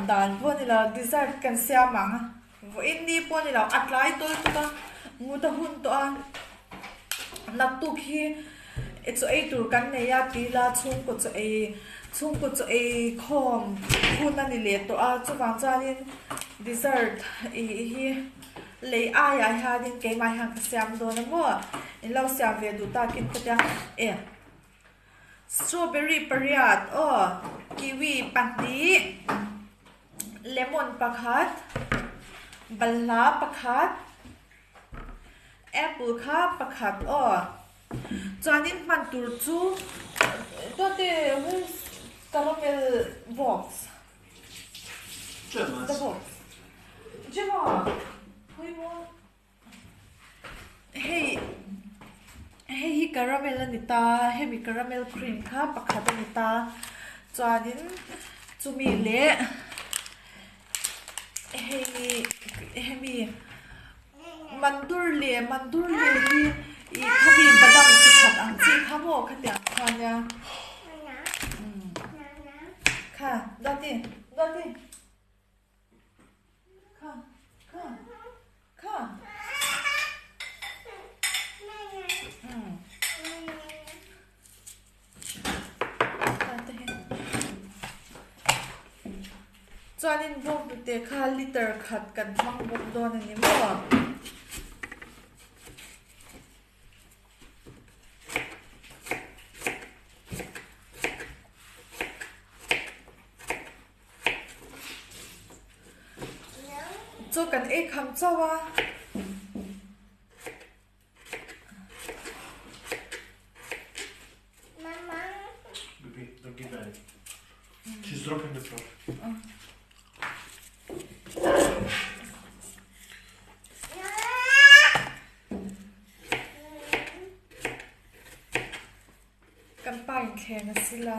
dan pawh a ni lo dessert kan siam ang vawiin ni pawh a ni lo a tlai tawl tuk a mut a hun tawh a naktuk hi chaw ei tur kan nei a tih ila chhungkaw chaw ei chhungkaw chaw ei khawm hun a ni leh tawh a chuvang chuanin dessert ih hi lei aiah hianin keimah hian ka siam dawn a maw in lo siam ve duh takin ka tia e. Strawberry pariat aw, kiwi pahnih, lemon pakhat, balhla pakhat, apple kha pakhat aw. Chuanin hman tur chu dawte where's caramel box? The box. Gemma, khawi maw? Hei hei hi caramel a ni ta hemi caramel cream kha pakhat a ni ta chuanin chumi leh hei hemi mandur leh mandur leh hi ih khami badam chi khat ang chi kha maw khatiang kha nia kha dawti dawti. Kha kha kha Chuanin bawnghnute kha liter khat kan hmang bawk dawn a ni maw? Chaw kan ei kham chauh a. Baby, don't give that. She's dropping the floor. Kan pa in thleng a sila.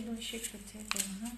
Don't shake the table, huh?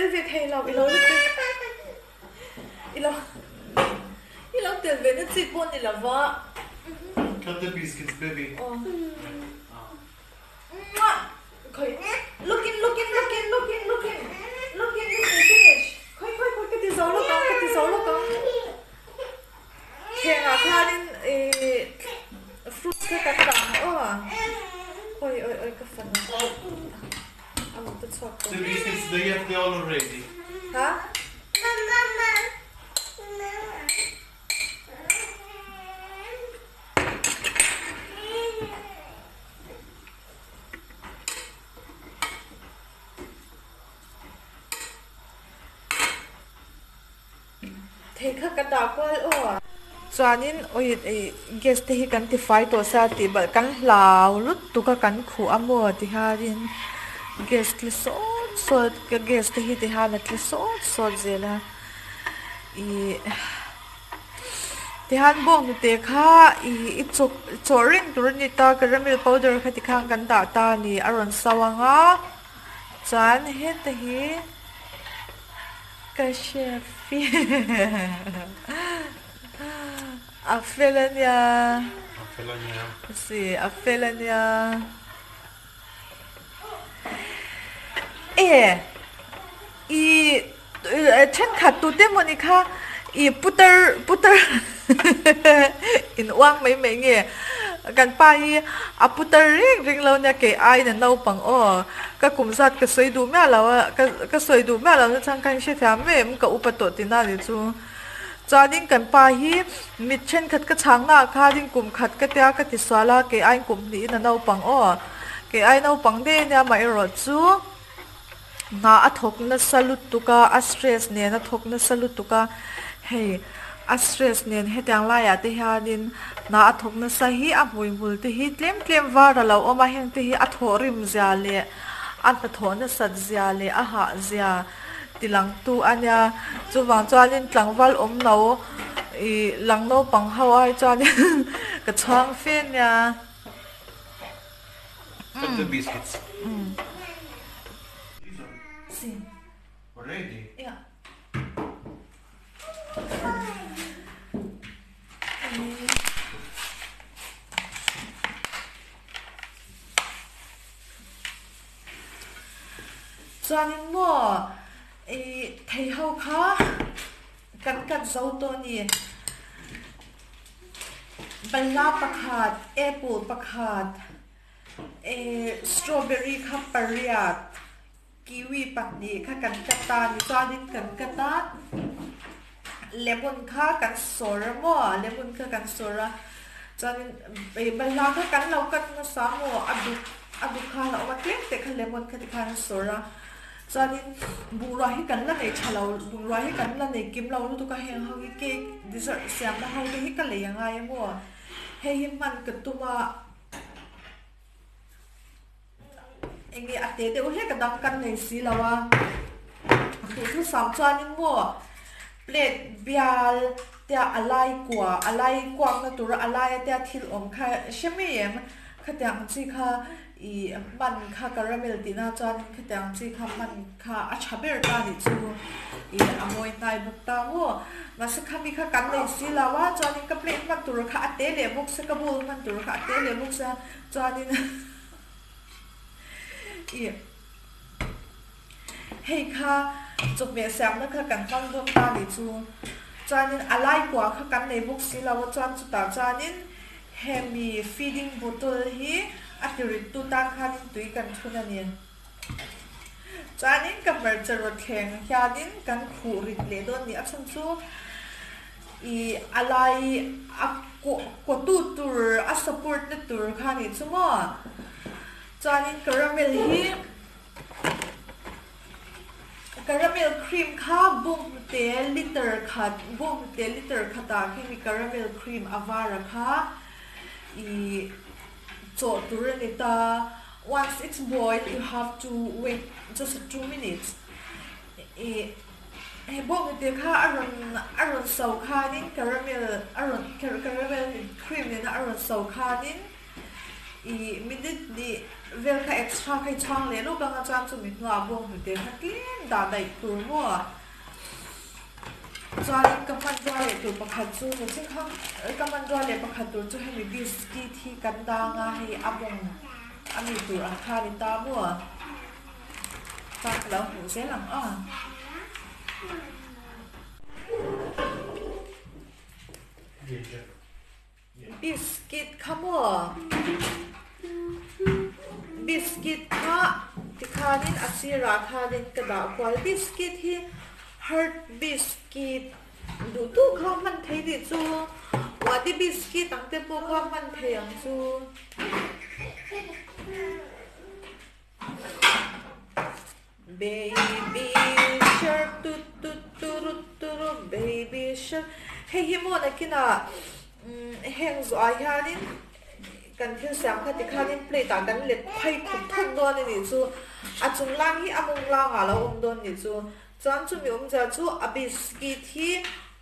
tel ve thei lo, i lo la tel i lo i lo tel ve na chi pawh ni lo va. Cut the biscuits baby. Aw. Muah! Khawi look in look in look in look in look in look in look in finish. Khawi khawi khawi ka ti zo lawk ang ka ti zo lawk ang. Thlengah khanin ih fruits kha kan dah ang aw. Awi awi awi ka fan a a mut a chhuak tawh. The biscuits they have they all already. Ha? Thei kha ka dah kual aw a. Chuanin awi ih gas te hi kan ti fai tawh sia tih balh kan hlau lutuk a kan khuh a maw ti hianin gas tli sawt sawt ka gas te hi ti hian a tli sawt sawt zel a ih tihian bawnghnute kha ih i chawk chawh reng tur a ni ta caramel powder kha tikhan kan dah ta a ni a rawn so ang a chuan heta hi. Ka hre fi A fel a nia. A fel a nia. Si, a fel a nia. E, i thenkhat tute mawni kha i putar putar in uang mai mai nge. Kan pa hi a putar reng reng lo nia kei aiin a naupang aw. Ka kum zat ka sawi duh miah lo a, ka sawi duh miah lo na chang kha in hrethiam em ka upa tawh tina ni chu. Chuanin kan pa hi mit thenkhat ka chhang naah khanin kum khat ka tia ka ti sual a, kei aiin kum hnihin a naupang aw. Kei ai naupang daih ania amaherawh chu hna a thawk nasa lutuk a, a stress nen a thawk nasa lutuk a, hei a stress nen hetiang laiah te hianin hna a thawk nasa hi a hmuihmul te hi tlem tlem var a lo awm a, heng te hi a thawhrim zia leh a hnathawh nasat zia leh a hah zia ti langtu a nia. Chuvang chuanin tlangval awm lo ih lang naupang ho ai chuanin ka chhuang fe nia. Cut the biscuits. Already? Yeah. Chuanin maw ih thei ho kha kan cut zo tawh a ni. Balhla pakhat, apple pakhat, eh strawberry kha pariat. Kiwi pahnih kha kan cut a, nichuanin kan cut a, lemon kha kan sawr a maw, lemon kha kan sawr a, chuanin ih balhla kha kan lo cut hmasa maw a duk a duk kha a awm a tlem te kha lemon kha tikhan a sawr a, chuanin bungrua hi kan la nei tha lo, bungrua hi kan la nei kim lo lutuk a heng ho hi cake dessert siamna ho te hi ka lei a ngai a maw, hei hi hman ka tum a. Enge a te deuh hlek a dang kan nei si lo a, duhthusam chuanin maw plate bial te a lai kua a lai kuakna tura a laia te a thil awm kha hre mai em khatiang chi kha ih hman kha caramel tihna chuanin khatiang chi kha hman kha a tha ber ta nih chu ih a mawi hnai bawk ta maw mahse khami kha kan nei si lo a chuanin ka plate hman tur kha a te leh bawk se ka bowl hman tur kha a te leh bawk se Chuanin ih hei kha chawhmeh siamna kha kan hmang dawn ta nih chu. Chuanin a lai kua kha kan nei bawk si lo a, chuan chutah chuanin hemi feeding bottle hi a ti rit tu tan khanin tui kan thun a ni. Chuanin ka hmarcha rawthleng hianin kan khuh rit leh dawn nih a chhun chu. I a lai a kawtu tur a support na tur kha nih chu maw. Chuanin caramel hi caramel cream kha bawnghnute liter khat bawnghnute liter khatah khimi caramel cream a var a kha i chawh tur a ni ta. Once it's boiled you have to wait just 2 minutes. I he bawnghnute kha a rawn a rawn so khanin caramel a rawn caramel cream nena a rawn so khanin. I minute hnih vel kha extra kha i chhuang leh lawk ang a chuan chumi hnuah bawnghnute kha tlem dah daih tur maw? Chuanin ka hmanrua leh tur pakhat chu nuching kha ka hmanrua leh pakhat tur chu hemi biscuit hi kan dang a hei a mawng a mi tur ang kha a ni ta maw? Chuan ka lo hmuh zel ang a. Biscuit kha maw? Biscuit kha tikhanin a sirah khanin ka dah kual. Biscuit hi hard biscuit duh duh kha hman thei tih chu wadi biscuit ang te pawh kha hman thei ang chu. Baby shark tut tut turut turut baby shark hei hi maw nakinah umm heng zawhah hianin kan thil siam kha tikhanin plate ah kan let phei khup thawk dawn a nih chu a chung lang hi a mawng langah a lo awm dawn a nih chu chuan chumi awmzia chu a biscuit hi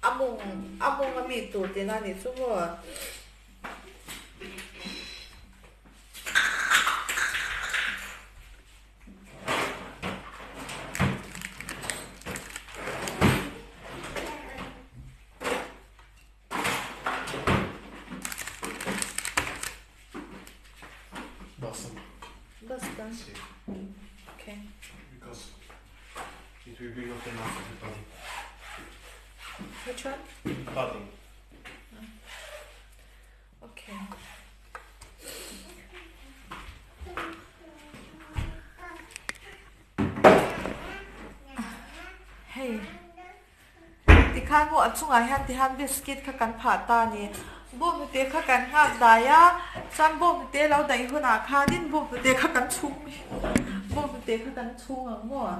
a mawng a mawng a mi tur tihna a nih chu maw. Basta. Sì. Ok. Because it will be not enough for the pudding. Which one? Pudding. Ok. Hei tikhan maw a chungah hian tihan biscuit kha kan phah ta a ni. Bawnghnute kha kan nghak dai a, chuan bawnghnute lo daih hunah khanin bawnghnute kha kan chhung bawnghnute kha kan chhung ang maw.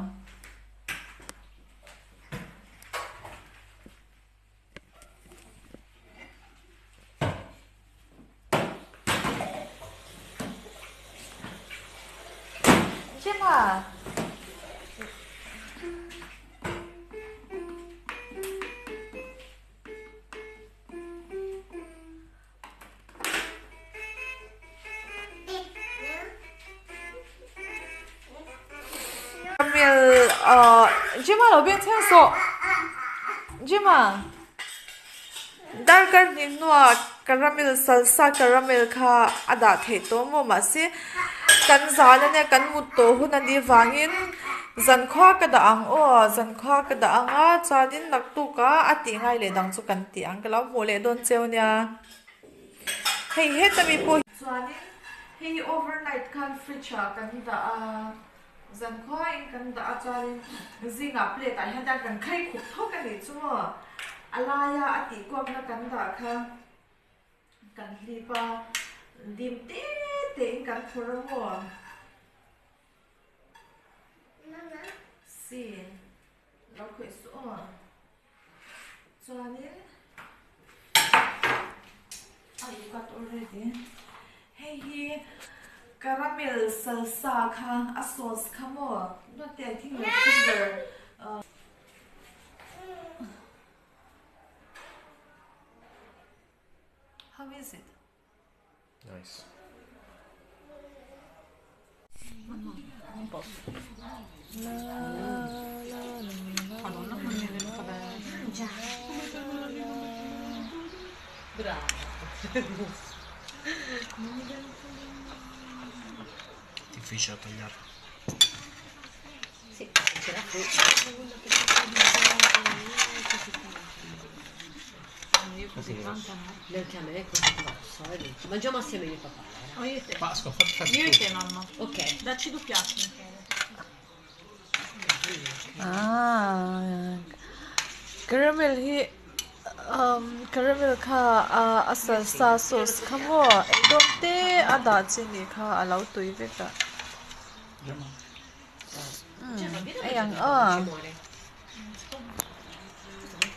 Gemma. Camille ahh Gemma lo beng chheng sawh Gemma darkar hnih hnuah caramel salsa caramel kha a dah theih tawh maw mahse kan zan ania kan mut tawh hun a nih vangin zankhua ka dah ang aw zankhua ka dah ang a chuanin naktuk a a tih ngai leh dang chu kan tih ang ka lo hmuh leh dawn cheu nia. Hei heta mi pawh chuanin hei hi overnight khan fridge ah kan dah a zankhua in kan dah a chuanin zingah plate ah hian kan khai khup thawk a nih chu maw a laia a tih kuakna kan dah kha kan hlip a dim te te in kan phawrh a maw si lo khawih suh aw. Chuanin a you got already hei hi caramel salsa kha a sauce kha maw not I think your finger ah how is it? Nice. Madonna come mi è venuta bene. Bravo. Difficile da tagliare. Sì, ce la Così grosso. Neanche a me è così grosso, eh. Mangiamo assieme io e papà. Oh, io e te. Pasqua, fatti Io e te, mamma. Ok. Dacci due piatti, Michele. Ah, caramel hi um caramel kha a salsa sauce kha maw engdawm te a dah chi nih kha a lo tui vek a. Gemma, Ei ang aw.